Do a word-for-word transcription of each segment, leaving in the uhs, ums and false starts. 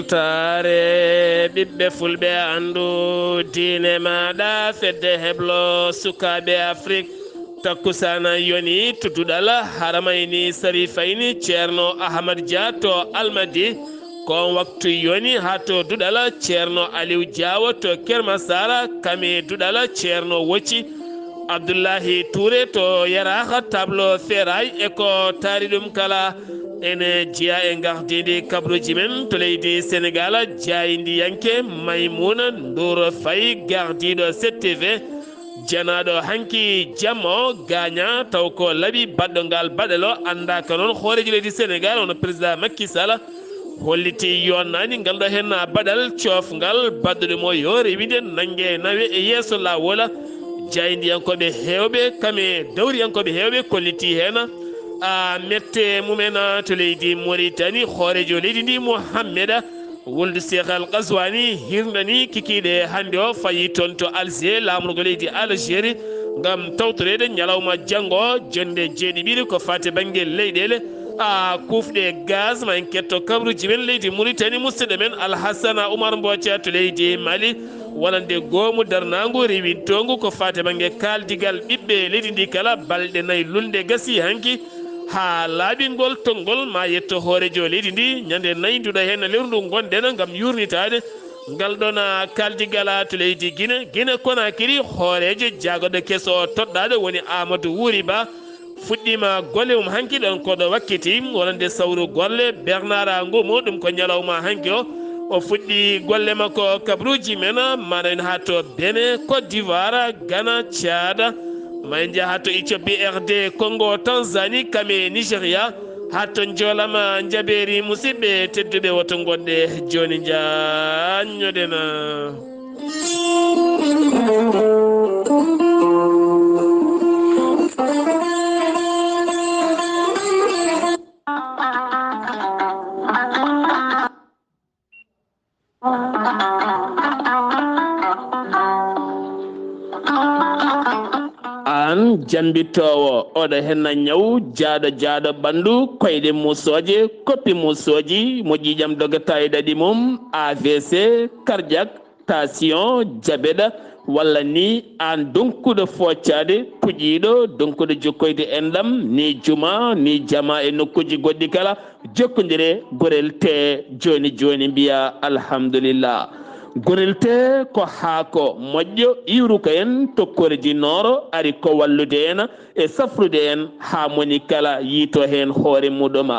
Taare ɓiɓɓe fulɓe, anndu diine maaɗa, fedde heblo sukaaɓe Afrik. Takkusaana yoni to Duɗal, haramayni sarifayni Ceerno Ahmad Dia to Almadi. Ko on waktu yoni haa to Duɗal, Ceerno Aliou Diawo to Kermasara, kame Duɗal, Ceerno Wocci. Abdullahi Touré to Yaraaha, tableau ferraille e ko taari ɗum kala. Ene jeyaa e ngardiindi kabruuji men to leydi Senegaal, jaayndiyanke Maymuuna Nduur Fay, gardiiɗo sept T V, janaaɗo hanki jamma o gaaña, taw ko laɓi baɗɗo ngal baɗal o, anndaaka noon hooreejo leydi Senegaal, hono président Macky Sall, holliti yonnaani ngal ɗo heen baɗal coofngal baɗɗo ɗum o yo rewide nannge nawe e yeeso laawol. Jaayndiyankooɓe heewɓe, kame dawriyankooɓe heewɓe kolliti heen a mette mumen to leydi Mauritanie, hooreejo leydi ndi Mohamed Wuld Cheikh Al Ghazouani hirnani kikiiɗe hannde o fayi toon to Alger, laamorgo leydi Algérie, ngam tawtoreede ñalawma janngo o, jonnde jeeɗiɓiɗi ko faate bannge leyɗeele, a kufɗe gaz. Ma en ketto kabruuji men leydi Mauritanie, musidɗo men Alhassana Oumar Mbotia to leydi Mali, wonande goomu darnaangu rewintoongu ko faate bannge kaaldigal ɓiɓɓe leydi ndi kala. Balɗe nayi lulnde gasi hanki haa laaɓingol tonngol ma yetto hooreejo leydi ndi ñande nayi nduɗo heen lewru ndu ngonɗen ngam yuurnitaade ngal ɗon kaaldigal to leydi Gine. Gine Konakiri, hooreejo jaagoɗo keso toɗɗaaɗo woni Amadou Wuri Ba, fuɗɗiima golle mum hanki ɗon ko ɗo wakkiti wonande sawru golle. Bernard Ngomo, ɗum ko ñalawma hanki o, o fuɗɗi golle makko kabruuji men, mana en haa to Benin, Côte d'Ivoire, Ghana, Tchad. Ma en njaha to Éthiopie, R D Congo, Tanzanie, kame Nigeria, haa to njoolama njabeeri. Musidɓe tedduɓe, woto ngonɗe jooni njaanñoɗen. Aan jammbitoowo, oɗo henna ñaw jaaɗo jaaɗo ɓanndu, koyɗe muusooje, koppi muusooji, mo ƴiiƴam dogata e ɗaɗi mum, A V C, cardiaque, tension, diabète, walla ni aan donkuɗo foocaade, puƴiiɗo, donkuɗo jokkoyde enɗam, ni juma, ni jama e nokkuuji goɗɗi kala, jokkondire Gorel Tee jooni jooni, mbiya alhamdulillah. Gorel Tee ko haako moƴƴo, iwruka en tokkoreeji nooro, ari ko wallude en e safrude en haa moni kala yiito heen hoore muɗum.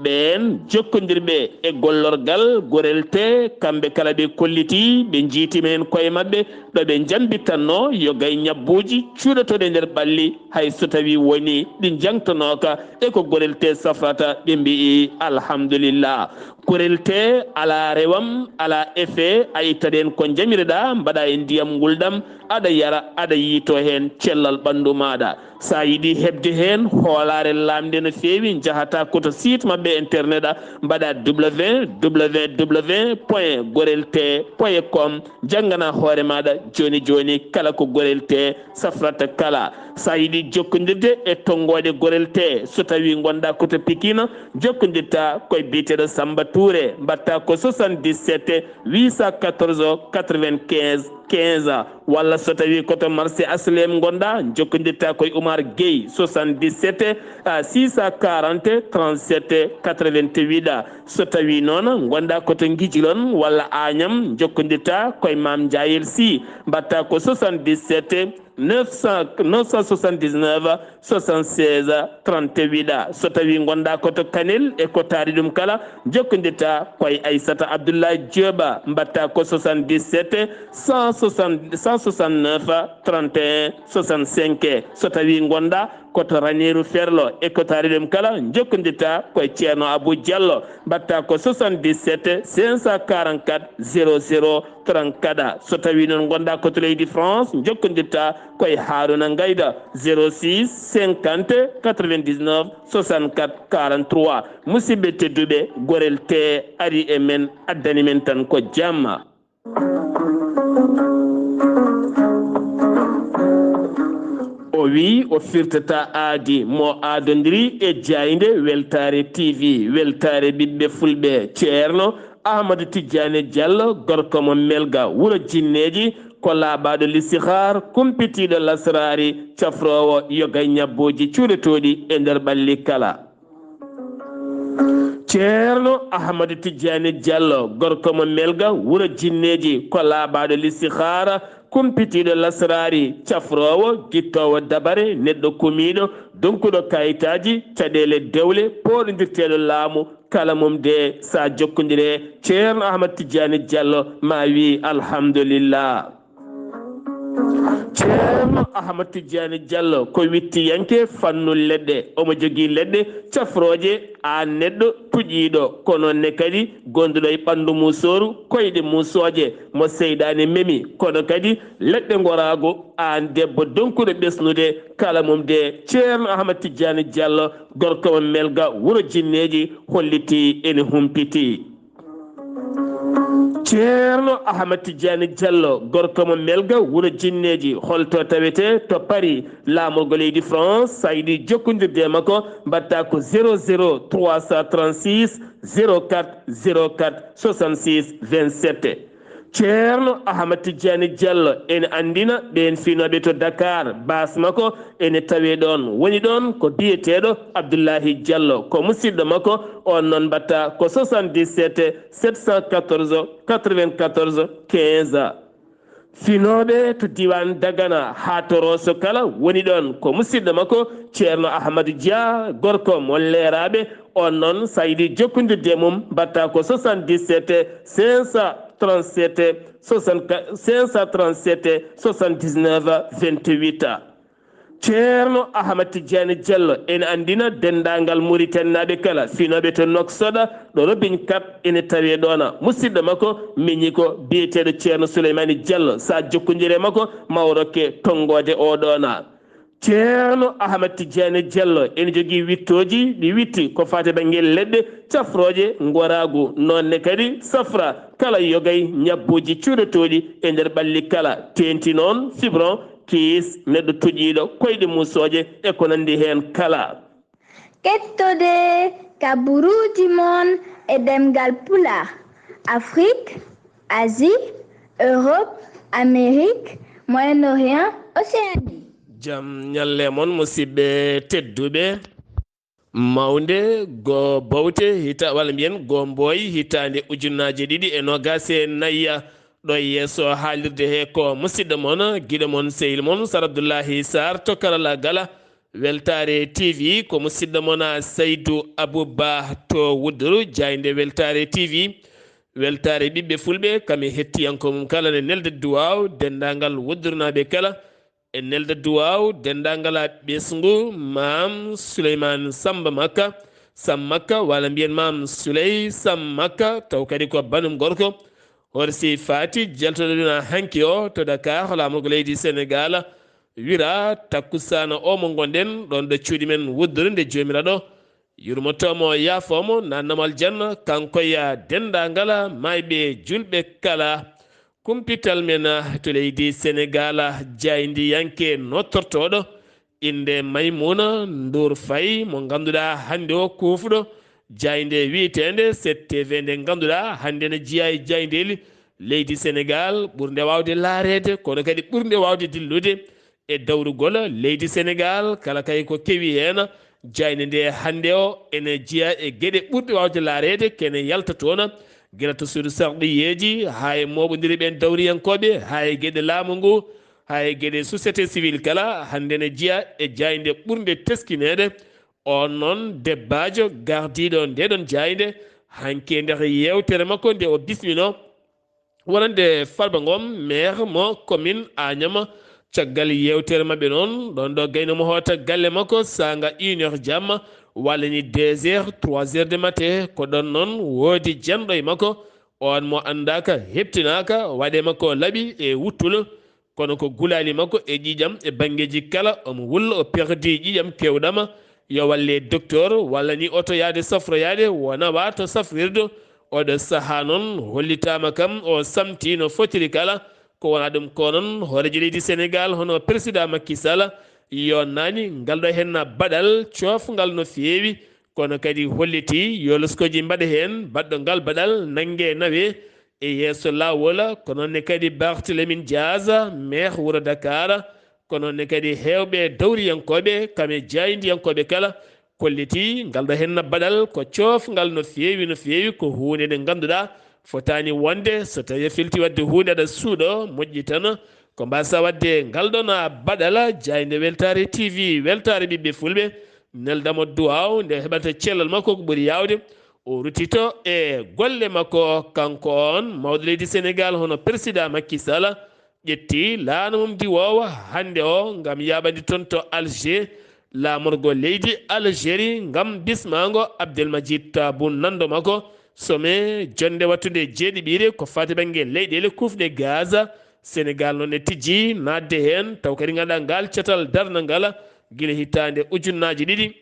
Ɓeen jokkondirɓe e gollorgal Gorel Tee, kamɓe kala ɓe kolliti, ɓe njiitima heen koye maɓɓe, ɗo ɓe njambitanno yo gay ñabbuuji cuuɗotooɗi e nder ɓalli, hay so tawii woni ɗi njangtanooka e ko Gorel Tee safrata, ɓe mbi'i alhamdulillah. Gorel Tee alaa rewam, alaa effet, a ittat heen ko njamireɗaa, mbaɗa e ndiyam ngulɗam, aɗa yara, aɗa yiito heen cellal ɓanndu maaɗa. So a yiɗi heɓde heen hoolaare laamnde no feewi, njahata ko to site maɓɓe internet, a mbaɗa www point gorel tee point com, njanngana hoore maaɗa jooni jooni kala ko Gorel Tee safrata kala. So a yiɗi jokkondirde e tonngooɗe Gorel Tee, so tawii ngonɗaa ko to Pikine, jokkondirta koye biyeteeɗo Samba Touré, mbaɗta ko soixante-dix-sept huit cent quatorze quatre-vingt-quinze quinze, walla so tawii ko to marché H L M ngonɗaa, jokkondirta koye Oumar Gueye, soixante-dix-sept six cent quarante trente-sept quatre-vingt-huit. So tawii noon ngonɗaa ko to Ngijilon walla Agnam, jokkondirta koye Mame Ndiayel Sy, mbaɗta ko soixante-dix-sept neuf cent, neuf cent soixante-dix-neuf soixante-seize trente-huit. So tawii ngonɗaa ko to Kanel e ko taari ɗum kala, jokkondirta koye Aissata Abdoulaye Diop, mbaɗta ko soixante-dix-sept cent soixante, cent soixante-neuf trente et un soixante-cinq. So tawii ngonɗaa ko to Raneeru Ferlo e ko taari ɗum kala, jokkondirta koye Ceerno Abou Diallo, mbaɗta ko soixante-dix-sept cinq cent quarante-quatre zéro zéro trente-quatre. So tawii noon ngonɗaa ko to leydi France, jokkondirta koye Harouna Ngayda, zéro six cinquante quatre-vingt-dix-neuf soixante-quatre quarante-trois. Musidɓe tedduɓe, Gorel Tee ari e men, addani men tan ko jamma. O wi o firtata aadi mo aadondiri e jaaynde Weltaare T V, Weltaare ɓiɓɓe fulɓe. Ceerno Ahmadu Tijjaani Jallo, gorko mo Melga, wuro jinneeji, ko laaɓaaɗo listihar, kumpitiiɗo lasraari, cafroowo yoga e ñabbooji cuuɗotooɗi e nder ɓalli kala. Ceerno Ahmadu Tijjaani Jallo, gorko mo Melga, wuro jinneeji, ko laaɓaaɗo listihara, kumpitiiɗo lasraari, cafroowo, gittoowo dabare, neɗɗo kumiiɗo, donkuɗo kayitaaji, caɗeele dewle, pooɗondirteeɗo laamu, kala mum de sa jokkondire Ceerno Ahmad Tijjaani Jallo, ma wi alhamdulillah. Ceerno Ahmad Tijjaani Jallo ko wittiyanke fannu leɗɗe. Omo jogii leɗɗe cafrooje aan neɗɗo tuƴiiɗo, ko noon ne kadi gonduɗo e ɓanndu musooru, koyɗe musooje, mo seyɗaane memi, kono kadi leɗɗe ngoraagu aan debbo donkuɗo ɓesnude, kala mum de Ceerno Ahmad Tijjaani Jallo, gorko mo Melga, wuro jinneeji, hollitii ene humpitii. Ceerno Ahmad Tijjaani Jallo, gorko mo Melga, wuro jinneeji, holto tawetee? To Paris, laamorgo leydi France, sa yiɗi jokkondirde e makko, mbaɗta ko zéro zéro trois cent trente-six zéro quatre zéro quatre soixante-six vingt-sept. Ceerno Ahmad Tijjaani Jallo ene anndina ɓeen finooɓe to Dakar, baas makko ene tawee ɗoon. Woni ɗoon ko biyeteeɗo Abdullahi Jallo, ko musidɗo makko, oon noon mbaɗta ko soixante-dix-sept sept cent quatorze quatre-vingt-quatorze quinze. Finooɓe to diiwaan Dagana haa to Rooso kala, woni ɗoon ko musidɗo makko Ceerno Ahmadu Dia, gorko mo Leeraaɓe, oon noon sa yiɗi jokkondirde e mum, mbaɗta ko soixante-dix-sept cinq cent trente-sept soixante-quatre, cinq cent trente-sept soixante-dix-neuf vingt-huit. Ceerno Ahmad Tijjaani Jallo ene anndina denndaangal Muritaninaaɓe kala, finooɓe to Nouakchott, ɗo Robin Kap ene tawee ɗoona. Musidɗo makko miñi ko biyeteeɗo Ceerno Suleymaani Jallo, sa jokkondire e makko, ma o rokke tonngoode o ɗoona. Ceerno Ahmad Tijjaani Jallo ene jogii wittooji, ɗi witti ko faati bannge leɗɗe cafrooje ngoraagu, noon ne kadi safra kala yogay ñabbooji cuuɗotooɗi e nder ɓalli kala, teeŋti noon fibron, kiis, neɗɗo tuƴiiɗo, koyɗe musooje e ko nanndi heen kala. Kettode kaburuuji mon e ɗemngal Pulaar, Afrique, Asie, Europe, Amérique, Moyen-Orient, Océanie. Jam ñalle mon, musidɓe tedduɓe. Mawnde go bowte hita-, walla mbiyen go mbooy hitaande ujunnaaje ɗiɗi e noogaas e nayi. Ɗo e yeeso haalirde he ko musidɗo mon, giɗo mon, sehil mon, Sar Abdullahi Sarr to karalla gala. Weltaare T V ko musidɗo mon, a, Saydu Abu Ba to Wudduru, jaaynde Weltaare T V. Weltaare ɓiɓɓe fulɓe, kam e hettiyanko mum kala ne nelda duwaaw, denndaangal Wuddurnaaɓe kala. E nelda duwaaw, denndaangal a ɓesngu, Maam Suleymaan Samba Makka, Sam Makka, walla mbiyen Maam Suley Sam Makka, taw kadi ko banum gorko. Horsi Faati, jaltoɗo ɗum hanki o to Dakar, laamorgo leydi Senegaal. Wira takkusaana o mo ngonɗen, ɗoon ɗo cuuɗi men Wudduru nde Joomiraaɗo yurmoto mo, yaafo mo, naatna mo aljanna, kanko e denndaangal maayɓe julɓe kala. Kumpital men to leydi Senegaal, jaayndiyanke nottortooɗo innde Maymuna Nduur Fay, mo ngannduɗaa hannde o ko fuɗo jaaynde wiyeteende sept T V, nde ngannduɗaa hannde ne jeyaa e jaayndeeli leydi Senegaal, ɓurnde waawde laareede, kono kadi ɓurnde waawde dillude e dawrugol leydi Senegaal, kala kay ko kewi heen. Jaaynde nde hannde o ene jeyaa e geɗe ɓurɗe waawde laareede, kene yalta toon, gila to suudu sarɗiyeeji, haa e mooɓondiri ɓeen dawriyankooɓe, haa e geɗe laamu ngu, haa e geɗe société civile kala, hannde ne jeyaa e jaaynde ɓurnde teskineede. Oon noon debbaajo gardiiɗo ndeɗon jaaynde, hanki e nder yeewtere makko nde o bismino, wonande Farba Ngom, maire mo commune Agnam. Caggal yeewtere maɓɓe noon, ɗoon ɗo gayno mo hoota galle makko, saanga une heure jamma, walla ni deux heures, trois heures de matin, ko ɗoon noon woodi janɗo e makko, oon mo anndaaka, heɓtinaaka, waɗe makko laɓi e wuttulo, kono ko gulaali makko e ƴiiƴam e banngeeji kala, omo wulla, o perdi ƴiiƴam keewɗam. Yo walle docteur, walla ni oto yaade safroyaade, wona wa to safrirdo. Oɗo sahaa noon hollitaama kam, o samti no fotiri kala. Ko wona ɗum ko noon, hooreejo leydi Senegaal, hono président Macky Sall, yo naani ngal ɗo heen baɗal coofngal no feewi. Kono kadi hollitii yo loskooji mbaɗe heen, baɗɗo ngal baɗal nannge nawe e yeeso laawol. Ko noon ne kadi Barthélémy Dias, maire wuro Dakar, ko noon ne kadi heewɓe dawriyankooɓe, kam e jaayndiyankooɓe kala, kollitii ngal ɗo heen baɗal ko coofngal no feewi, no feewi, ko huunde nde ngannduɗaa fotaani wonde, so tawii a feltii waɗde huunde aɗa suuɗoo, moƴƴi tan ko mbaasa waɗde ngal ɗoon baɗal. Jaaynde Weltaare T V, weltaare ɓiɓɓe fulɓe, neldamo duwaaw nde heɓata cellal makko ko ɓuri yaawde, o ruttito e golle makko. Kanko on mawɗo leydi Senegaal, hono Persidaa Makki Sala, ƴetti laana mum diwoowa hannde o ngam yaaɓande toon to Alger, laamorgo leydi Algérie, ngam bismaango Abdelmajid Tebboune, nanndo makko, sommet jonnde wattunde jeeɗiɓiire ko faati bannge leyɗeele kuufɗe gaz. Senegaal noon ne tijji naatde heen, taw kadi ngannduɗaa ngal catal darnangal gila hitaande ujunnaaji ɗiɗi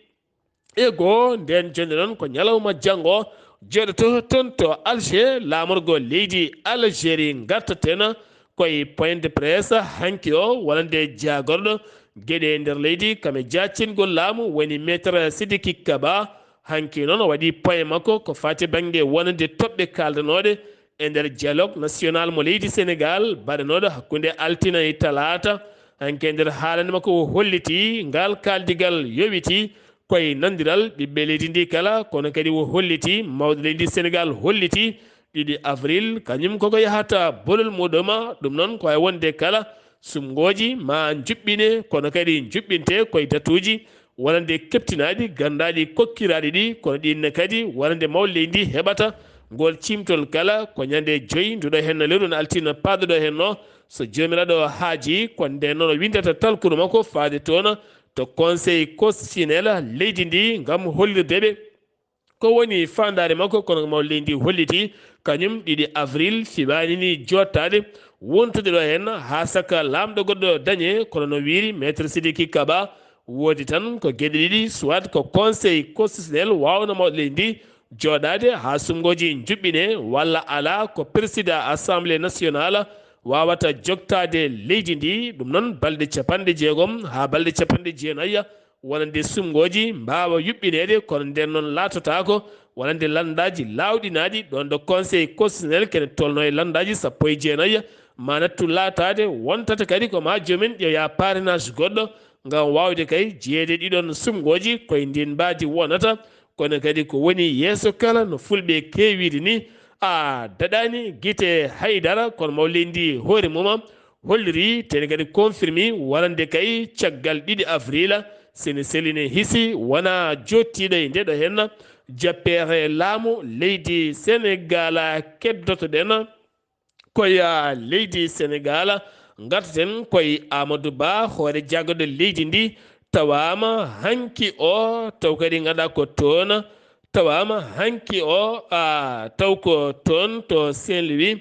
e goo. Ndeen jonnde noon ko ñalawma janngo, jooɗoto toon to Alger, laamorgo leydi Algérie. Ngartaten koye point de presse hanki o, wonande jaagorɗo geɗe e nder leydi, kam e jaacingol laamu, woni Maître Sidiki Kaba. Hanki noon o waɗi point makko ko faati bannge wonande toɓɓe kaaldanooɗe e nder dialogue national mo leydi Senegaal, baɗanooɗo hakkunde altine e talaata. Hanki e nder haalande makko o hollitii ngal kaaldigal yowitii koye nanndiral ɓiɓɓe leydi ndi kala, kono kadi o hollitii mawɗo leydi Senegaal hollitii ɗiɗi avril, kañum koko yahata bolol muɗum. Ɗum noon ko wawi wonde kala sumngooji ma njuɓɓine, kono kadi njuɓɓinte koye datuuji wonande keptinaaɗi, ganndaaɗi, kokkiraaɗi ɗi, kono ɗin ne kadi wonande mawɗo leydi ndi heɓata ngol ciimtol kala ko ñande joyi nduɗo heen lewru no altine paaɗo ɗo heen o. So joomiraaɗo haaji, ko ndeen noon o winndata talkuru makko faade toon to Conseil constitutionnel leydi ndi ngam hollirde ɓe ko woni faandaare makko. Kono mawɗo leydi ndi holliti kañum ɗiɗi avril fiɓaani ni jooɗtaade wontude ɗo heen haa saka laamɗo goɗɗo dañe, kono no wiiri Maître Sidiki Kaba, woodi tan ko geɗe ɗiɗi, soit ko Conseil constitutionnel waawno mawɗo leydi ndi jooɗaade haa sumngooji njuɓɓine, walla alaa ko Persidaa Assemblée nationale waawata jogtaade leydi ndi. Ɗum noon balɗe capanɗe jeegom haa balɗe capanɗe jeenayi wonande sumngooji mbaawa yuɓɓineede, kono ndeen noon laatotaako wonande lanndaaji laawɗinaaɗi ɗoon ɗo Conseil constitutionnel kene tolno e lanndaaji sappo e jeenayi, ma nattu laataade wontata kadi ko ma joomen ƴeewa parrainage goɗɗo ngam waawde kay jeyeede ɗiɗon sumngooji koye ndin mbaadi wonata. Kono kadi ko woni yeeso kala no fulɓe keewiri ni, a daɗaani gite haydara, kono mawɗo leydi ndi hoore mum holliri, teni kadi confirmi wonande kay caggal ɗiɗi avril, sene seline hisi wona jottiiɗo e ndeɗo heen jappeere laamu leydi Senegaal. Keddotoɗen koye leydi Senegaal, ngartaten koye Amadou Ba, hoore jaggude leydi ndi, tawaama hanki o, taw kadi ngannduɗaa ko toon, tawaama hanki o, a, taw ko toon to Saint-Louis,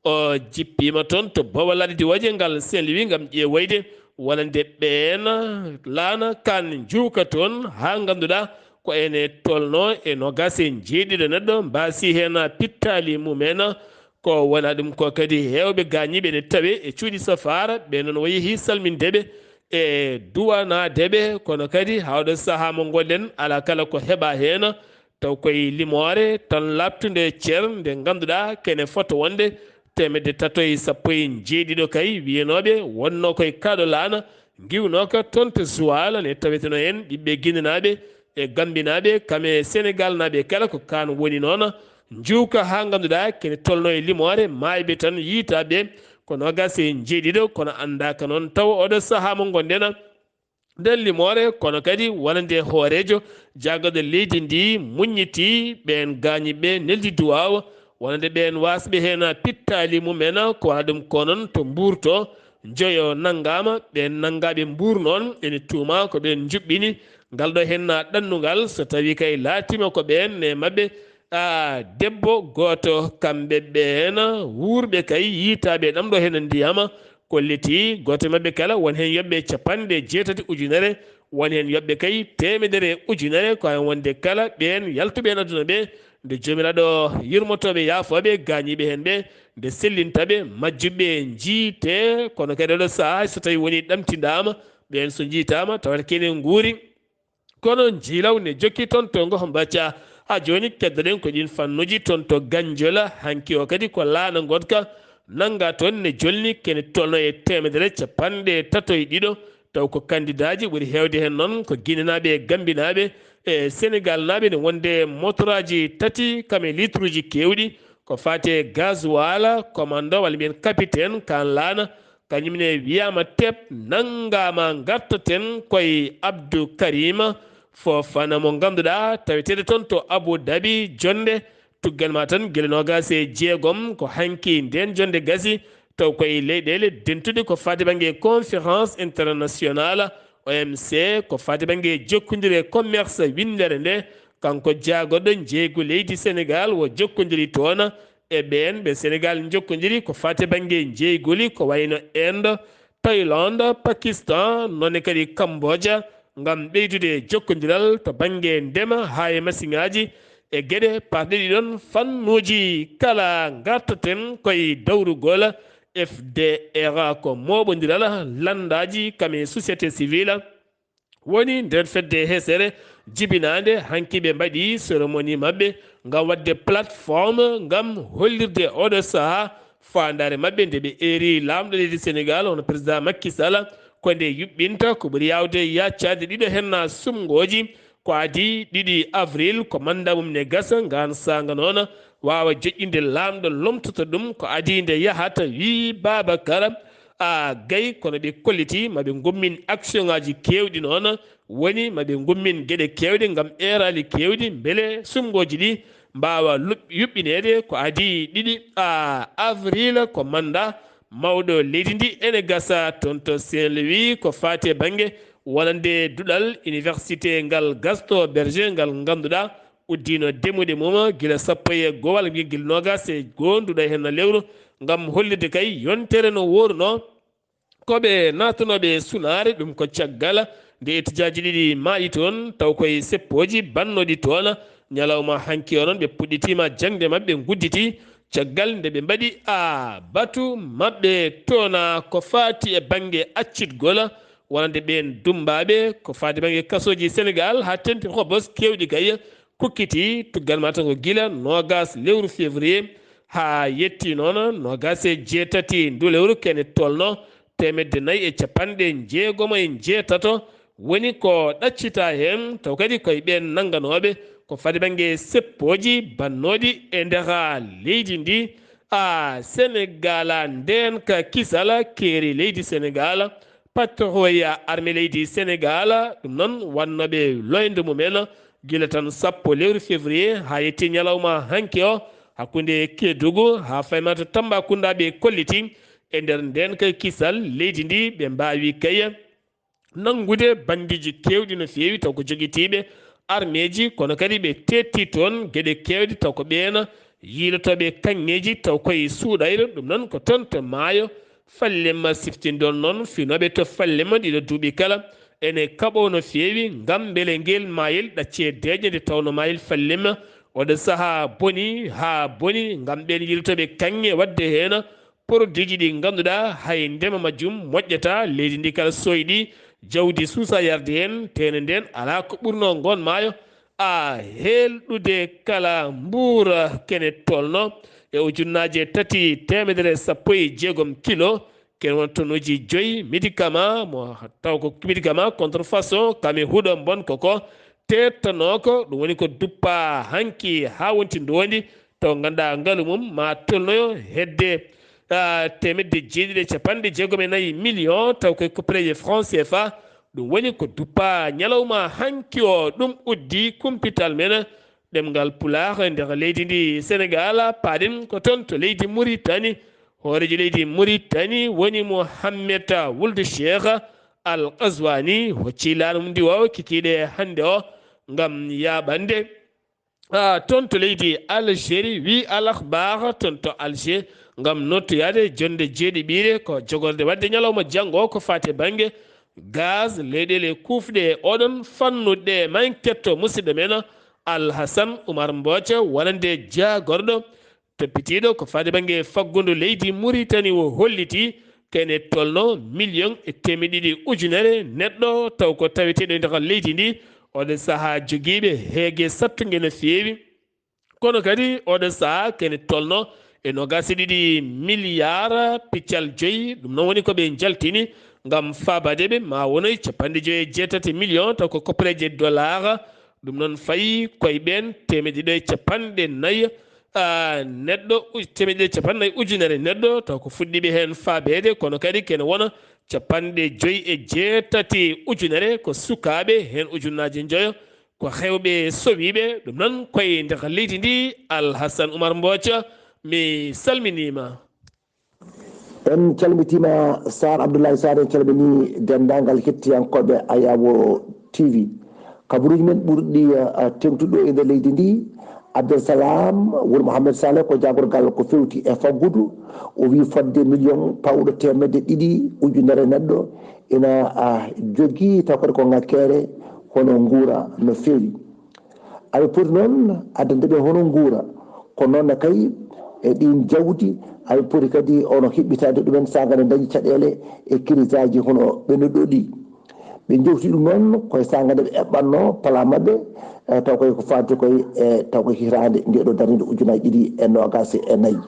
o jippiima toon to Bowal Ladi Diwooje ngal Saint-Louis ngam ƴeewoyde wonande ɓeen laana kan njuuka toon, haa ngannduɗaa ko ene tolno e noogaas e njeeɗiɗo neɗɗo mbaasi heen pittaali mumen. Ko wona ɗum ko kadi heewɓe gaañiiɓe ene tawe e cuuɗi safaara, ɓe noon o yehi salminde ɓe e duwanaade ɓe, kono kadi haa oɗo sahaa mo ngonɗen alaa kala ko heɓaa heen, taw koye limoore tan laaɓtunde cer nde ngannduɗaa kene fota wonde teemedde tato e sappo e njeeɗiɗo kay wiyanooɓe wonnoo koye kaaɗo laana ngiwnooka toon to Joal, ne taweteno heen ɓiɓɓe Ginenaaɓe e Gambinaaɓe, kam e Senegaalnaaɓe kala ko kaan woni noon. Njuuka haa ngannduɗaa kene tolno e limoore maayɓe tan yiytaa ɓe ko noogaas e njeeɗiɗo, kono anndaaka noon taw oɗo sahaa mo ngonɗen nden limoore, kono kadi wonande hooreejo jagguɗo leydi ndi muññitii ɓeen gaañiiɓe neldi duwaaw, wonande ɓeen waasɓe heen pittaali mumen, ko wona ɗum ko noon to Mbuur to, njoyo nanngaama, ɓeen nanngaaɓe Mbuur noon ene tuuma ko ɓeen njuɓɓini ngal ɗo heen ɗannungal, so tawii kay laatiima ko ɓeen e maɓɓe, a, debbo gooto kamɓe ɓeen wuurɓe kay yiytaaɓe ɗam ɗo heen ndiyam, kolliti gooto e maɓɓe kala won heen yoɓɓe capanɗe jeetati ujunere, won heen yoɓɓe kay teemedere ujunere, ko heen wonde kala ɓeen yaltuɓe heen aduna ɓe, nde Joomiraaɗo yurmotooɓe yaafooɓe gaañiiɓe heen ɓe, nde sellinta ɓe, majjuɓe njiite, kono kadi oɗo sahaa so tawii wonii ɗamtindaama, ɓeen so njiitaama tawata kene nguuri, Kono Njiilaw ne jokki toon to Ngoho Mbacca. Haa jooni keddoɗen ko ɗiin fannuuji toon to Ganjola. Hanki o kadi ko laana ngoɗka nannga toon ne jolni kene tolno e teemedere capanɗe tato e ɗiɗo. Taw ko kandidaaji ɓuri heewde heen noon ko Ginenaaɓe e Gambinaaɓe e Senegaalnaaɓe ne wonde motoraaji tati kam e litruuji keewɗi. Ko faati e gasoil, commandant walla mbiyen capitaine kaan laana, kañum ne wiyaama teep nanngaama. Ngartaten koye Abdou Karima Fofana mo ngannduɗaa taweteeɗo toon to Abu Dhabi. Jonnde tuggal ma tan gila noogaas e jeegom ko hanki ndeen jonnde gasi. Taw koye leyɗeele dentuɗe ko faati bannge conférence internationale O M C, ko faati bannge jokkondire e commerce winndere nde. Kanko jaagorɗo njeeygu leydi Senegaal o jokkondiri toon e ɓeen ɓe Senegaal njokkondiri ko faati bannge njeeyguli ko wayno Inde, Thaïlande, Pakistan, noone kadi Cambodge, ngam ɓeydude jokkondiral to bannge ndema haa e masiŋaaji e geɗe parɗe ɗiɗon fannuuji kala. Ngartaten koye dawrugol F D R, ko mooɓondiral lanndaaji kam e société civile. Woni nder fedde hesere jibinaande hanki ɓe mbaɗi cérémonie maɓɓe ngam waɗde plateforme ngam hollirde oɗo sahaa faandaare maɓɓe nde ɓe eeri laamɗo leydi Senegaal, hono président Macky Sall, ko nde yuɓɓinta ko ɓuri yaawde yaccaade ɗiɗo hennaa sumngooji. Ko adii ɗiɗi avril ko mannda mum ne gasa, ngaan saanga noon waawa joƴƴinde laamɗo lomtoto ɗum. Ko adii nde yahata, wii Babacar a gay, kono ɓe kolliti ma ɓe ngummin action ŋaaji keewɗi noon, woni ma ɓe ngummin geɗe keewɗe ngam eeraali keewɗi, mbele sumngooji ɗi mbaawa luɓ-, yuɓɓineede. Ko adii ɗiɗi a avril ko mannda mawɗo leydi ndi ene gasa toon to Saint-Louis ko faati e bannge wonande duɗal université ngal Gaston Berger ngal ngannduɗaa uddiino demuɗe mum gila sappo e goo walla mbiyen gila noogaas e goo nduɗa heen lewru ngam hollirde kay yontere no woorunoo. Ko ɓe naatanooɓe sunaare, ɗum ko caggal nde etijaaji ɗiɗi maayi toon, taw koye seppooji bannooɗi toon. Ñalawma hanki o noon, ɓe puɗɗitiima jaŋde maɓɓe, ngudditi caggal nde ɓe mbaɗi a batu maɓɓe toon, ko faati e bannge accitgol wonande ɓeen dummbaaɓe, ko faati bannge kasooji Senegaal haa teeŋti Hobos keewɗi kay kukkiti. Tuggal ma tan ko gila noogaas lewru février haa yetti noon noogaas e jeetati ndu lewru kene tolno teemedde nayi e capanɗe jeegom e jeetato woni ko ɗaccita heen, taw kadi koye ɓeen nannganooɓe ko faati bannge seppooji bannooɗi e nder leydi ndi. A Senegaal, ndeenka kisal keeri leydi Senegaal, pattohoya arme leydi Senegaal, ɗum noon wannooɓe loyndo mumen gila tan sappo lewru février haa yetti ñalawma hanki o, hakkunde Kedugu haa fayma to Tambacounda, ɓe kolliti e nder ndeenka kisal leydi ndi, ɓe mbaawi kay nanngude banndiiji keewɗi no feewi taw ko jogitiiɓe armeeji, kono kadi ɓe teetti toon geɗe keewɗe taw ko ɓeen yiilotooɓe kaŋŋeeji taw koye suuɗayre, ɗum noon ko toon to maayo Fallema. Siftinɗon noon finooɓe to Fallema ɗiɗo duuɓi kala ene kaɓoo no feewi ngam mbele ngel maayel ɗaccee deeƴe, nde tawnoo maayel Fallema oɗo sahaa boni haa boni ngam ɓeen yiilotooɓe kaŋŋe waɗde heen produitji ɗi ngannduɗaa hay ndema majjum moƴƴataa, leydi ndi kala sooyɗi, jawdi suusaa yarde heen, teene ndeen alaa ko ɓurnoo ngoon maayo a heelɗude kala mbuura kene tolno e ujunnaaje tati teemedere sappo e jeegom kilo, kene won tonuuji joyi médicament mo taw ko médicament contrefaçon kam e huɗo mbon koko teettanoo ko, ɗum woni ko duppaa hanki haa wonti ndoondi, taw ngannduɗaa ngalu mum maa tolnoyo hedde, ah, teemedde jeeɗiɗi e capanɗe jeegom e nayi million, taw koye couperet e franc C F A. Ɗum woni ko duppaa ñalawma hanki o. Ɗum uddi kumpital men ɗemngal Pulaar e nder leydi ndi Senegaal. Paaɗen ko toon to leydi Muritani. Hooreejo leydi Muritani woni Mohammed Wuld Cheikh Al Qazwani, hocci laana mum ndi o kikiiɗe hannde o ngam yaaɓande, ah, toon to leydi Algérie, wi Al Akhbar toon to Alger, ngam nottoyaade jonnde jeeɗiɓiire ko jogorde waɗde ñalawma janngo ko faati e bannge gaz, leyɗeele kuufɗe e oɗon fannu ɗe. Ma en ketto musidɗo men Al Hassan Oumar Mbooca wonande jaagorɗo toppitiiɗo ko faati bannge faggundu leydi Muritani, o holliti kene tolno million e teemedde ɗiɗi ujunere neɗɗo taw ko taweteeɗo e nder leydi ndi. Oɗo sahaa jogiiɓe heege sattunge no feewi. Kono kadi oɗo sahaa kene tolno e nogas e ɗiɗi miliyar piccal joyi. Ɗum noon woni ko ɓe njaltini ngam faabaade ɓe ma wonoy capanɗe joyi e jeetati million taw ko koppereeje dollar. Ɗum noon fayi koye ɓeen teemedde ɗiɗo e capanɗe nayi neɗɗo, teemedde ɗiɗo e capanɗe nayi ujunere neɗɗo taw ko fuɗɗiiɓe heen faabeede, kono kadi kene wona capanɗe joyi e jeetati ujunere ko sukaaɓe, heen ujunnaaje njoyo ko rewɓe sowiiɓe. Ɗum noon koye nder leydi ndi. Alhasan Umar Mbooca, mi salminiima. En calmitiima Sar Abdoulaye Sar, en calmini denndaangal hettiyankooɓe Ayawo T V. Kabaruuji men ɓurɗi teeŋtude e nder leydi ndi, Abdel Salam woni Mohamed Saleh ko jaagorgal ko fewti e faggudu. O wii fodde miliyoŋ pawɗo teemedde ɗiɗi ujunere neɗɗo ina jogii taw kadi ko ŋakkeere hono nguura no feewi. Aɓe poti noon addande ɓe hono nguura, kono noon ne kay e ɗiin jawdi aɓe poti kadi ono hiɓɓitaade ɗumen saanga nde dañi caɗeele e kirisaaji hono ɓe no ɗo ɗi. Ɓe jewti ɗum noon koye saanga nde ɓe eɓɓannoo palaa maɓɓe taw koye ko faati koye e taw koye hitaande nde ɗo darnde ujunaaji ɗiɗi e noogaas e nayi.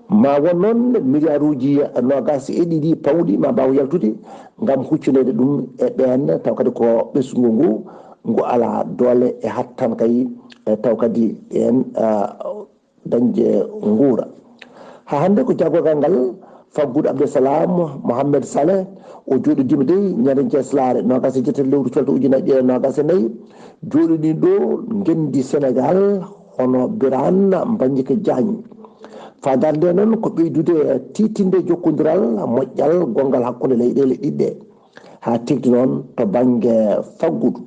Ma won noon miliyaaruuji noogaas e ɗiɗi pawɗi ma mbaaw yaltude ngam huccineede ɗum e ɓeen taw kadi ko ɓesngu ngu ngu alaa doole e hattan kay e taw kadi ɓeen dañde nguura. Haa hannde ko jaagorgal ngal faggudu Abdel Salam Mohamed Saleh o jooɗodiima dey ñande jeeslaare noogaas e jeetati lewru colto ujunaaji ɗiɗi e noogaas e nayi. Jooɗodii ɗo ngenndi Senegaal hono Birane Mbagnick Diagne. Faandaare nde noon ko ɓeydude tiiɗtinde jokkondiral moƴƴal gonngal hakkunde leyɗeele ɗiɗi ɗe haa teeŋti noon to bannge faggudu.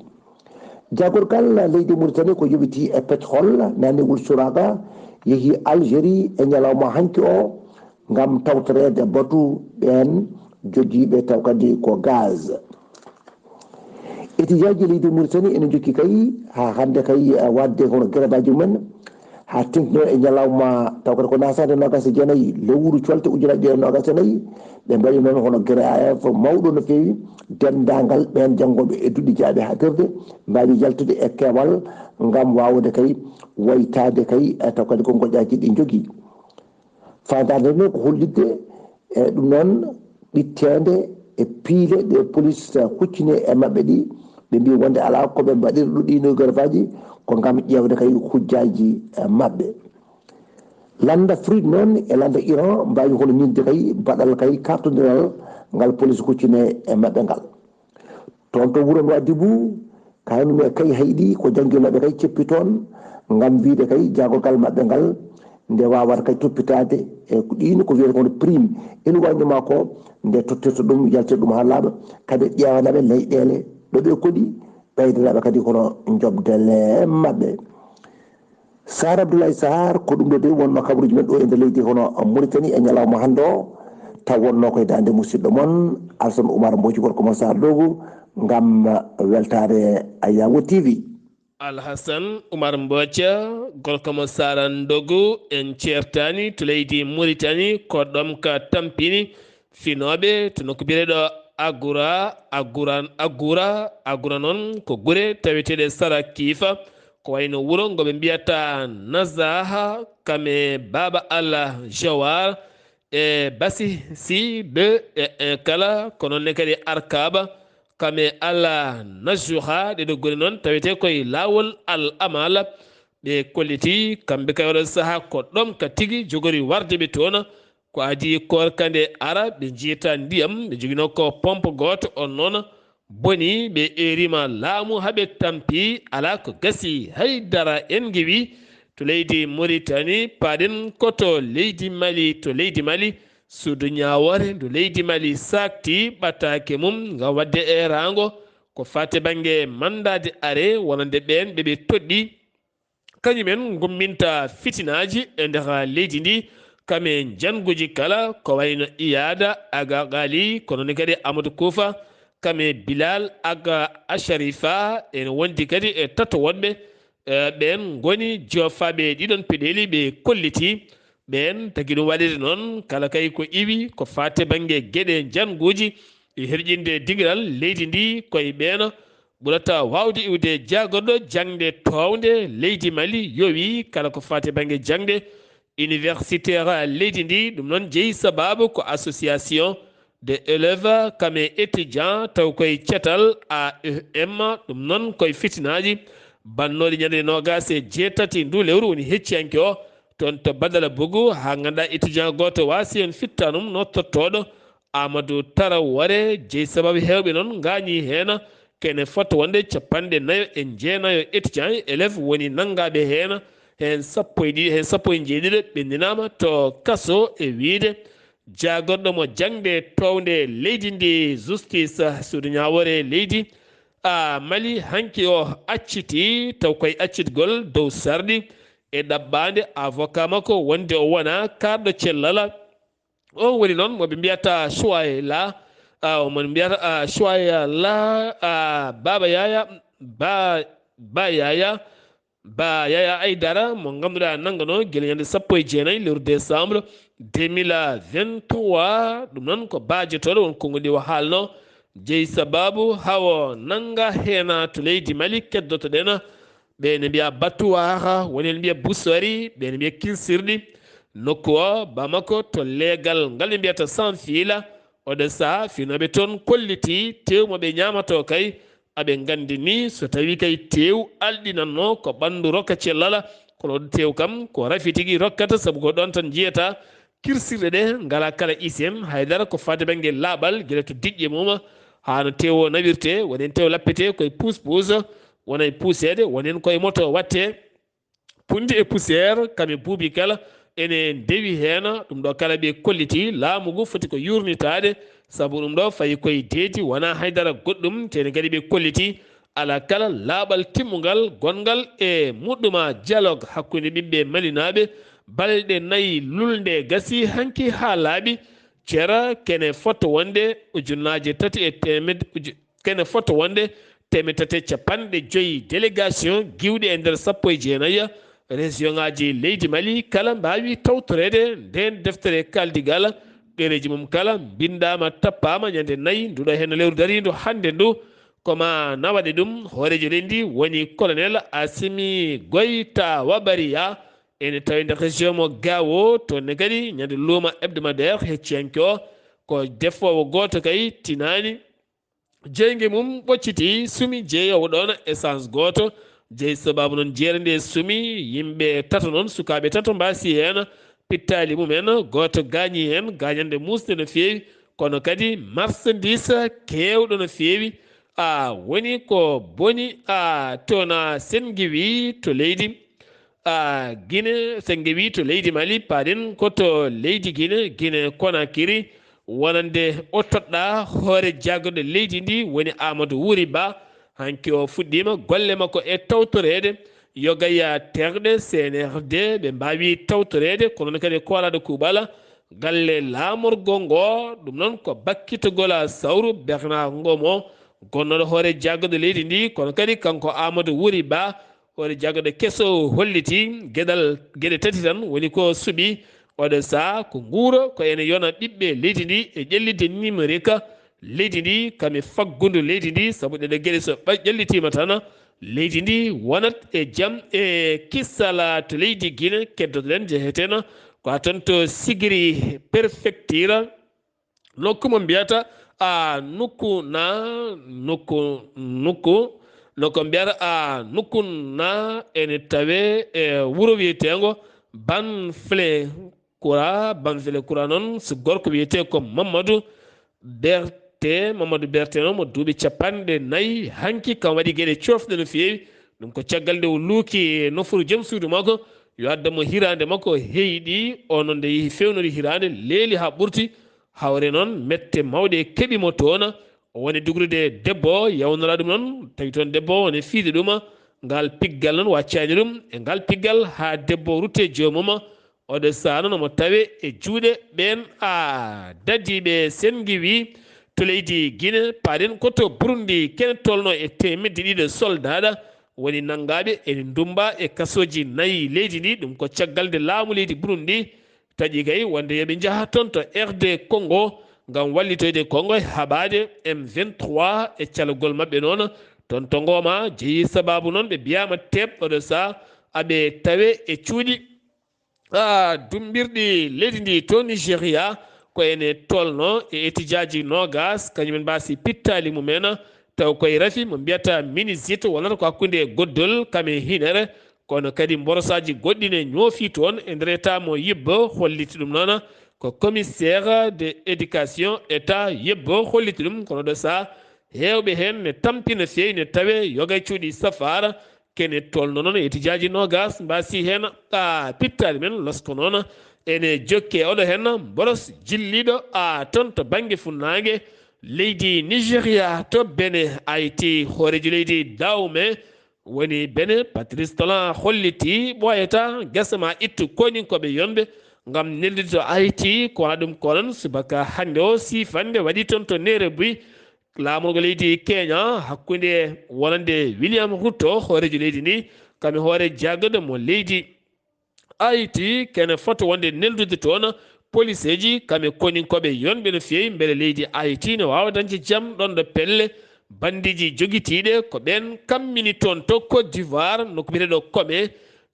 Jaagorgal leydi Mauritanie ko yoɓiti e pétrole nanewol Souraga yehi Algérie e ñalawma hanki o ngam tawtoreede batu ɓeen jogiiɓe taw kadi ko gaz. Étudiantji leydi Mauritanie ene njokki kay haa hannde kay waɗde hono gerebaji mumen haa teeŋti noon e ñalawma taw kadi ko nasaade noogaas e jeenayi lewru colte ujunaaji ɗiɗi e noogaas e nayi. Ɓe mbaɗi noon hono grève mawɗo no feewi denndaangal ɓeen janngooɓe e duɗe jaaɓe haaɗtirde mbaawi yaltude e keewal ngam waawde kay waytaade kay taw kadi ko ngoƴaaji ɗi njogii. Faandaare nde noon ko hollitde e ɗum noon ɓitteende e piile ɗe polis huccini e maɓɓe ɗi. Ɓe mbii wonde alaa ko ɓe mbaɗiri ɗo ɗiino gerebaji ko ngam ƴeewde kay hujjaaji maɓɓe. Lannda Free noon e lannda Iran mbaawi hono ñiŋde kay baɗal kay kaaɓtondiral ngal polis huccini e maɓɓe ngal. Toon to wuro Nouadhibou kañum e kay hayɗi ko janngiiɓe maɓɓe kay ceppi toon ngam wiyde kay jaagorgal maɓɓe ngal nde waawata kay toppitaade e ɗiin ko wiyata kono prime ene wañnuma ko nde tottirta ɗum yaltira ɗum haa laaɓa kadi ƴeewanaɓe leyɗeele ɗo ɓe koɗi ɓeydanaɓe kadi kono jobdele maɓɓe. Sar Abdoulaye Sar ko ɗum ɗo de wonno kabaruji men ɗo e nder leydi hono Mauritanie e ñalawma hannde o taw wonno koye dande musidɗo mon Alsan Oumar Mbooji gorko mon Sar Dogu ngam weltare Ayawo T V. Alhasan Umar Mbooca gorko mo Sarandogu en ceertaani to leydi Muritani ko ɗoom ka tampini finooɓe to nokku biyeteeɗo Agura Agura Agura Agura noon ko gure taweteeɗe sara kiifa ko wayno wuro ngo ɓe mbiyata Nazaha kame Baaba Allah Jawar e Basi si be e kala ko noon ne kadi Arkaba kame Alla Najuha ɗe ɗo goni noon tawete koye laawol Al Amala ɓe kolliti kamɓe kay oɗo saha ko ɗom ka tigi jogori warde ɓe toon ko adi korka nde ara ɓe jiyta ndiyam ɓe jogino ko pompe gooto on noon boni ɓe erima laamu haɓe tampi ala ko gasi hay dara en ngiwi to leydi Mauritanie paaɗen ko to leydi Mali to leydi Mali suudu ñaawoore ndu leydi Mali saakti ɓataake mum ngam waɗde eeraango ko faati bannge manndaade are wonande ɓeen ɓe ɓe toɗɗi kañum en ngumminta fitinaaji e nder leydi ndi kam e njannguuji kala ko wayno Iyaada Aga Ghali ko noon kadi Amadou Kuufa kam e Bilal Aga Asharifa ene wondi kadi e tato woɗɓe ɓeen ngoni joofaaɓe ɗiɗon peɗeeli ɓe kolliti ɓeen tagi ɗum waɗede noon kala kay ko iwi ko faate bannge geɗe njannguuji e herƴinde dingiral leydi ndi koye ɓeeno ɓurata waawde iwde jaagorɗo jaŋde toownde leydi Mali, yowi kala ko faati bannge jaŋde universitaire leydi ndi. Ɗum noon jeyi sabaabu ko association de élèves kame étudiants, taw koye cetal A E M. Ɗum noon koye fitinaaji bannooɗi ñande noogas e jeetati ndu lewru woni hecciyanke o toon to Badala Bugu, haa ngannduɗaa étudiant gooto waasi heen fittanum no tottooɗo Amadou Tarawore. Jeyi sababu heewɓe noon ngaañii heen. Kene fota wonde capanɗe nayo e jeenayo étudiant e élève woni nanngaaɓe heen, heen sappo e ɗiɗi, heen sappo e jeeɗiɗo ɓenndinaama to kaso e wiyde jaagorɗo mo jaŋde toownde leydi ndi, justice, suudu ñaawoore leydi a Mali hanki o acciti, taw koye accitgol dow sarɗi e ɗaɓɓaande avocat makko wonde o wona kaarɗo cellal. On woni noon mo ɓe mbiyata Suwayla, ah, mo ɓe mbiyata, ah, Suwayla, ah, Baba Yaya, Ba, Ba Yaya, Ba Yaya Aydara, mo ngannduɗaa nanngano gila ñande sappo e jeenayi lewru décembre deux mille vingt-trois. Ɗum noon ko baajotoɗo won konngol ɗi o haalno. Jeyi sababu hawo nannga heena to leydi Mali keddotoɗen. Ɓe ne mbiya Batuwara, woni ne mbiya Busori, ɓe ne mbiya Kinsirɗi. Nokku o, Bamako, to leegal ngal ɓe mbiyata Sanfila. Oɗo saha, finooɓe toon kolliti teewu mo ɓe ñaamato kay. Aɓe nganndi ni, so tawi kay teewu alɗinanno ko ɓanndu rokka cellala, kono oɗo teewu kam ko rafi tigi rokkata, sabu ko ɗoon tan njiyata kirsirɗe ɗe ngala kala isen, haydara ko faade bannge laaɓal, gila to diƴƴe mum, haa no teewu o nawirte, woni heen teewu lappete koye puus-puus, wona e puuseede, woni heen koye moto watte, punndi e poussière, kam e buubi kala, ene ndewi heen. Ɗum ɗo kala ɓe kolliti, laamu ngu foti ko yuurnitaade, sabu ɗum ɗo fayi koye deedi, wonaa haydara goɗɗum, te ene kadi ɓe kolliti, ala kala laaɓal timmungal, gonngal e muɗɗuma dialogue hakkunde ɓiɓɓe malinaaɓe, balɗe nayi lulnde gasi hanki haa laaɓi, cera kene fota wonde ujunnaaje tati e teemed-, uju-, kene fota wonde teemed tati e capanɗe joyi délégation giwɗi e nder sappo e jeenayi région ŋaaji leydi Mali kala mbaawi tawtoreede ndeen deftere kaaldigal. Ɗereeji mum kala mbinndaama, tappaama ñande nayi nduɗo heen lewru dariindu hannde ndu. Ko ma nawaɗe ɗum, hooreejo leydi ndi woni colonel Assimi Goïta Wabariya, ene tawi nder région mo Gao, toon ne kadi ñande luuma hebdomadaire hecciyanke o, ko defoowo gooto kay tinaani. Jeynge mum ɓocciti, sumi jeeyoowo ɗoon essence gooto. Jeyi sababu noon jeere nde sumi, yimɓe tato noon, sukaaɓe tato mbaasi heen pittaali mumen, gooto gaañi heen gaañannde muusnde no feewi, kono kadi marchandise keewɗo no feewi. A woni ko boni, a tona sengiwi to leydi. A Gine, sengiwi to leydi Mali, paaɗen ko to leydi Gine, Gine Konakiri, wonande o toɗɗa hoore jaagorɗe leydi ndi, woni Amadou Wuri Ba. Hanki o fuɗɗiima golle makko e tawtoreede, yogaya terɗe C N R D, ɓe mbaawi tawtoreede, kono noon kadi koolaaɗo kuuɓal galle laamorgo ngo, ɗum noon ko bakkitogol sawru Bernard Ngom o, gonnooɗo hoore jaagorɗe leydi ndi, kono kadi kanko Amadou Wuri Ba, hoore jaagorɗe keso holliti geɗal, geɗe tati tan woni ko suɓi oɗo saha, ko nguuro, ko ene yona ɓiɓɓe leydi ndi e ƴellitde numérique leydi ndi, kam e faggudu leydi ndi, sabu ɗeɗe geɗe so ɓa-, ƴellitiima tan, leydi ndi wonat e jam e kisal to leydi Gine. Keddotoɗen, njeheten ko haa toon to Sigiri Prefecture, nokku mo mbiyata a nokku na, nokku, nokku, nokku mbiyata a nokku na, ene tawe e wuro wiyeteengo Banfle Kura. Banfle Kura noon, so gorko wiyetee ko Mamadou Berte, Mamadou Berte noon mo duuɓi capanɗe nayi hanki, kam waɗi geɗe coofɗe no feewi. Ɗum ko caggal nde o luuki e nofuru joom suudu makko yo adda mo hiraande makko heyɗi. O noon nde yehi fewnori hiraande, leeli haa ɓurti, hawre noon mette mawɗe keɓi mo toon. O woni dugrude debbo, yawnora ɗum noon, tawi toon debbo o ne fiidi ɗum. Ngal piggal noon waccani ɗum e ngal piggal haa debbo rutte joomum. Oɗo saha noon omo tawe e juuɗe ɓeen a dadiiɓe sengiwi to leydi Gine. Paaɗen ko to Burundi, kene tolno e teemedde ɗiɗo soldaaɗa woni nanngaaɓe ene ndummba e kasooji nayi leydi ndi. Ɗum ko caggal nde laamu leydi Burundi taƴi kay wonde yo ɓe njaha toon to R D Congo ngam wallitoyde Congo e haɓaade M vingt-trois e calagol maɓɓe noon. Toon to Ngooma jeyi sababu noon ɓe mbiyaama teeɓɗo ɗo saa aɓe tawe e cuuɗi. Ah, dummbirɗi leydi ndi to Nigeria ko ene tolno e etijaaji noogas, kañumen mbaasi pittaali mumen, taw koye rafi mo mbiyata minizit wonata ko hakkunde goddol kam e hinere, kono kadi mborosaaji goɗɗi ne ñoofi toon e nder état mo Yibbo, holliti ɗum noon ko commissaire de éducation état Yibbo holliti ɗum, kono ɗo saa heewɓe heen ne tampina feewi ne tawe yoga e cuuɗi safaara, kene tolno noon etijaaji noogas mbaasi heen a pittaali men losko noon ene jokke oɗo heen mboros jilliiɗo a toon to bannge funnaange leydi Nigeria to Bene Ayti hooreejo leydi Dawme woni Bene Patrice Talon holliti ɓooyata gasa ma ittu koninkooɓe yonɓe ngam neldude to Ayti ko wona ɗum ko noon subaka hannde o siifannde waɗi toon to Neere Buy laamorgo leydi Kenya hakkunde wonande William Ruto hooreejo leydi ndi kam e hoore jagode mo leydi Ayti kene foto wonde neldude toon poliseeji kam e koninkooɓe yonɓe no feewi mbele leydi Ayti ne waawa dañde jam ɗoon ɗo pelle bandiiji jogitiiɗe ko ɓeen kammini toon to Côte d'Ivoire nokku biyeteeɗo Kome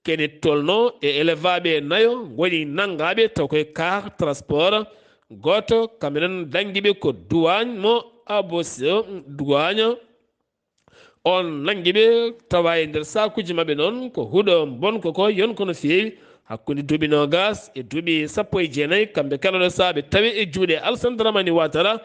kene tolno e elevaaɓe nayo ngoni nanngaaɓe taw koye car transport gooto kamɓe noon danngiiɓe ko duwaañ mo Abosso duwaaño on nanngi ɓe tawa e nder sakuuji maɓɓe noon ko huɗo bonko ko yonko no feewi hakkunde duuɓi noogas e duuɓi sappo e jeenayi kamɓe kala ɗo saaɓe tawi e juuɗe Alassane Dramane Ouattara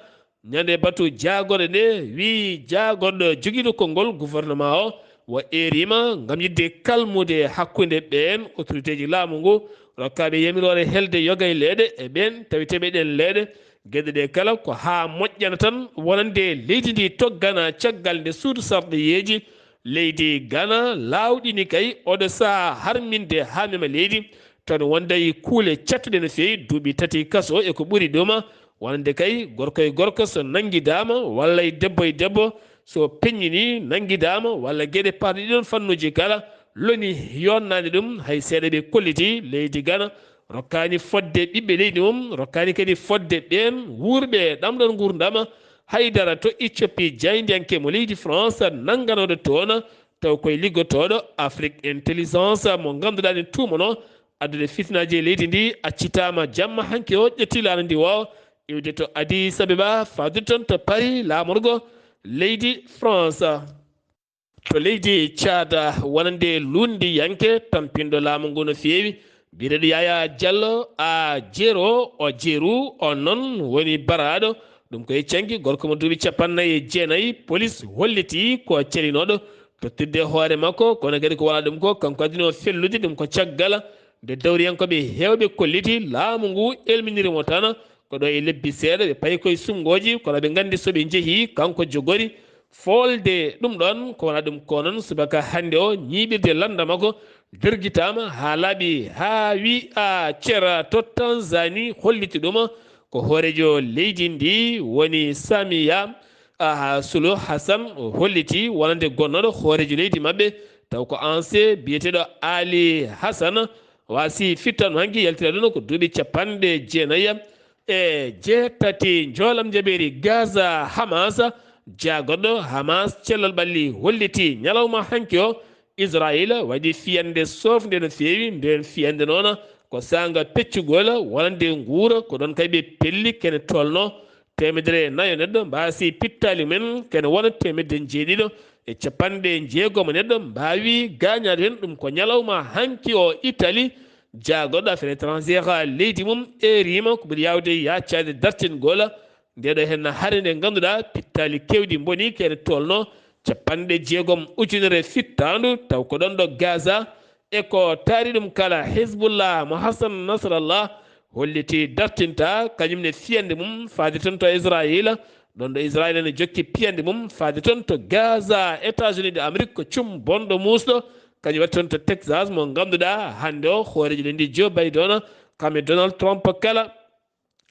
ñande batu jaagorɗe nde wii jaagorɗo jogiiɗo konngol gouvernement o wa erima ngam yiɗde kalmude hakkunde ɓeen autorité ji laamu ngu rokkaaɓe yamiroore helde yoga e leeɗe e ɓeen taweteeɓe ɗeen leeɗe geɗe ɗe kala ko haa moƴƴana tan wonande leydi ndi toggana caggal nde suudu sarɗiyeeji leydi Gana laawɗini kay oɗo saha harminde haa mema leydi tan wonday kuule cattuɗe no feewi duuɓi tati kaso e ko ɓuri ɗuma wonande kay gorko e gorko so nanngidaama walla e debbo e debbo so peññini nanngidaama walla geɗe parɗe ɗiɗon fannuuji kala loni yonnaani ɗum hay seeɗa ɓe kolliti leydi Gana rokkaani fodde ɓiɓɓe leydi mum rokkaani kadi fodde ɓeen wuurɓe ɗamɗon nguurndama haydara to Ethiopie jaayndiyanke mo leydi France nannganooɗo toon taw koye liggotooɗo Afrique Intelligence mo ngannduɗaa ne tuumanoo addude fitinaaji e leydi ndi accitaama jamma hanki o ƴetti laana ndi o iwde to Addis Abeba faadude toon to Paris laamorgo leydi France. To leydi Caada wonande luunndiyanke tampinɗo laamu ngu no feewi biyeteeɗo Yaya Jallo a jero o jeru on noon woni baraaɗo ɗum ko e canki gorko mo duuɓi capannay e jeenayi polis holliti ko celinooɗo tottirde hoore makko kono kadi ko wona ɗum ko kanko adino fellude ɗum ko caggal nde dawriyankooɓe heewɓe kolliti laamu ngu elminiri mo tan ko ɗo e lebbi seeɗa ɓe payi koye sunngoji kono ɓe nganndi so ɓe njehi kanko jogori foolde ɗum ɗon ko wona ɗum ko noon subaka hannde o ñiiɓirde lannda makko dergitaama haa laaɓi haa wi a cera to Tanzanie holliti ɗum ko hoorejo leydi ndi woni Samiya aha Sulu Hassan holliti wonande gonnooɗo hoorejo leydi maɓɓe taw ko anse biyeteeɗo Ali Hassan wasi fittano hanki yaltira ɗum ko duuɓi capanɗe jeenayi e jeetati njoolam jabeeri Gaza Hamas jaagorɗo Hamas cellal ɓalli holliti ñalawma hanki o Israila waɗi fiyande sofnde no feewi nden fiyande noona ko sanga peccugol wonande nguura ko ɗon kay ɓe pelli kene tolno temedere nayo neɗɗo mbasi pittali men kene wona temedde jeeɗiɗo e capanɗe jeegom neɗɗo mbawi gañade hen ɗum ko ñalawma hanki o Italie jaagoɗo affaire étrangère leydi mum erima ko ɓuri yawde yaccade dartingol ndeɗo hen hare nde ganduɗa pittali kewɗi mboni kene tolno capanɗe jeegom ujunere fittandu taw ko ɗon ɗo Gaza e ko taari ɗum kala Hezbollah mo Hassan Nasrallah holliti dartinta kañum ne fiyande mum faade toon to Israila ɗon ɗo Israila ne jokki piyande mum faade toon to Gaza États-Unis de Amérique ko cum bonɗo muusɗo kañum waɗi toon to Texas mo ganduɗa hande o hoorejo leydi Joe Biden kam e Donald Trump kala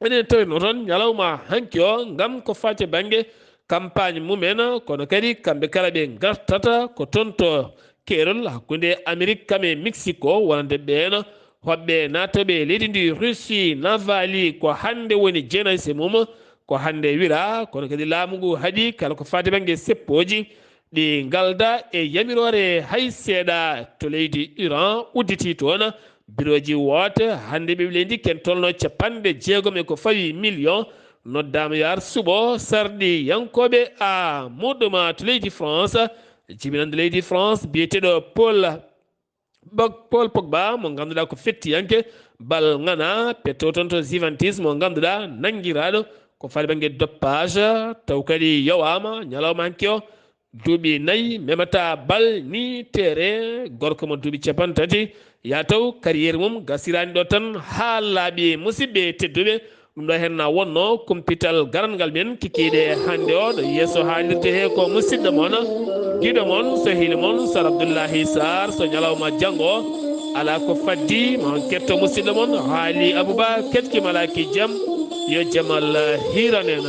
enen tawino toon ñalawma hanki o ngam ko faati bannge campagne mumen kono kadi kamɓe kala ɓe ngartata ko toon to keerol hakkunde Amérique kam e Mexico wonande ɓeen hoɓɓe naatoɓe leydi ndi Russie Navalny ko hannde woni jeenayse mum ko hannde wira kono kadi laamu ngu haɗi kala ko faati bannge seppooji Ɗi ngalda e yamiroore hay seeɗa. To leydi Iran udditi toon birooji woote hannde, ɓiɓɓe leydi ken tolno capanɗe jeegom e ko fawi million. Noddaama yo ar suɓo sarɗi yankooɓe a muɗuma to leydi France. Jibinande leydi France biyeteeɗo Paul Bog-, Paul Pogba, mo ngannduɗaa ko fettiyanke bal ŋana, petto toon to Juventus, mo ngannduɗaa nanngiraaɗo ko faati bannge doppage, taw kadi yowaama ñalawma hanki o. Duuɓi nayi memata bal ni tere, gorko mo duuɓi capanɗe tati, yaa taw carrière mum gasiraani ɗo tan haa laaɓi. Musidɓe tedduɓe, ɗum ɗo heen na wonno kumpital garangal men kikiiɗe hannde o. Ɗo yeeso haalirde he ko musidɗo mon, giɗo mon, sehili mon, Sar Abdullahi Sar. So ñalawma janngo alaa ko faddi, ma on ketto musidɗo mon, haali Abouba, ketki malaaki jam, yo jamal hiran en.